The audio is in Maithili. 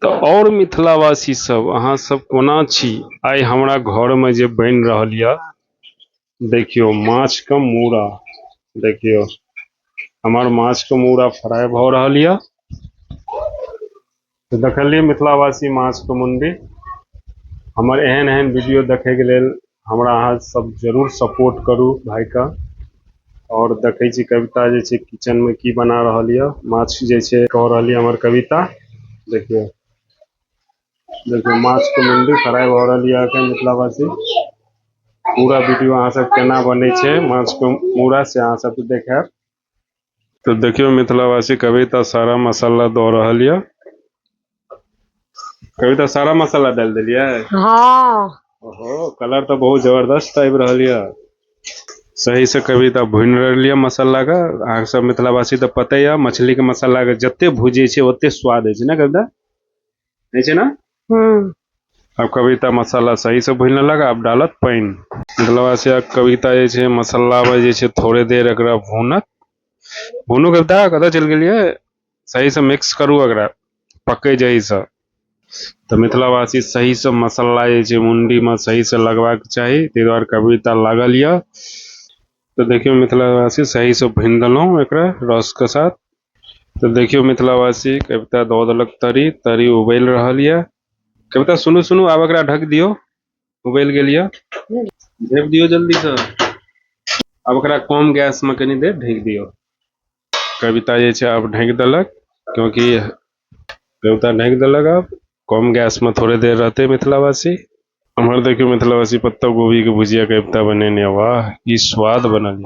तऽ आओर मिथिलावासी सब अहाँ सब कोना छी? आइ हमरा घर में जे बनि रहल ये, देखियौ माछ के मूड़ा। देखियौ हमर माछ के मूड़ा फ्राई भऽ रहल ये। तऽ देखलियै मिथिलावासी माछ के मुंडी। हमर एहन एहन वीडियो देखे के लेल हमरा अहाँ सब जरूर सपोर्ट करू भाई का। और देखै छी कविता जे छै किचन में की बना रहल ये, माछ जे छै कऽ रहल ये हमर कविता। देखियौ देखियौ माछ के मुंडी फ्राई भऽ रहल ये अखन मिथिलावासी। पूरा वीडियो अहाँ सब केना बनै छै माछ के मूड़ा से अहाँ सबके देखायब। तऽ देखियौ मिथिलावासी कविता सारा मसाला दऽ रहल ये। कविता सारा मसाला डालि देलियै? हाँ। ओहो, कलर तऽ बहुत जबरदस्त आबि रहल ये। सही से कविता भुनि रहल ये मसाला के। अहाँ सब मिथिलावासी तऽ पते ये मछली के मसाला के जते भुजै छै ओते स्वाद होइ छै ने कविता? होइ छै ना? अब कविता मसाला सही से भुनि लेलक, आब डालत पानि। मिथिलावासी आब कविता जे छै मसाला मे जे छै थोड़े देर एकरा भुनत। भुनू कविता, कतऽ चलि गेलियै? सही से मिक्स करू एकरा, पकै जाहि से। तऽ मिथिलावासी सही से मसाला जे छै मुंडी मे सही से लगबाक चाही, ताहि दुआरे कविता लागल ये। तऽ देखियौ मिथिलावासी सही से भुनि देलहुँ एकरा रस के साथ। तऽ देखियौ मिथिलावासी कविता दऽ देलक तरी, तरी उबलि रहल ये। कविता सुनू सुनू, आब एकरा ढक दियौ, उबलि गेल ये, झाँपि दियौ जल्दी से। आब एकरा कम गैस में कनी देर ढकि दियौ। कविता जे छै आब ढकि देलक, क्योंकि कविता ढकि देलक। आब कम गैस में थोड़े देर रहते मिथिलावासी। एम्हर देखियौ मिथिलावासी पत्ता गोभी के भुजिया कविता बनेने, वाह की स्वाद बनल।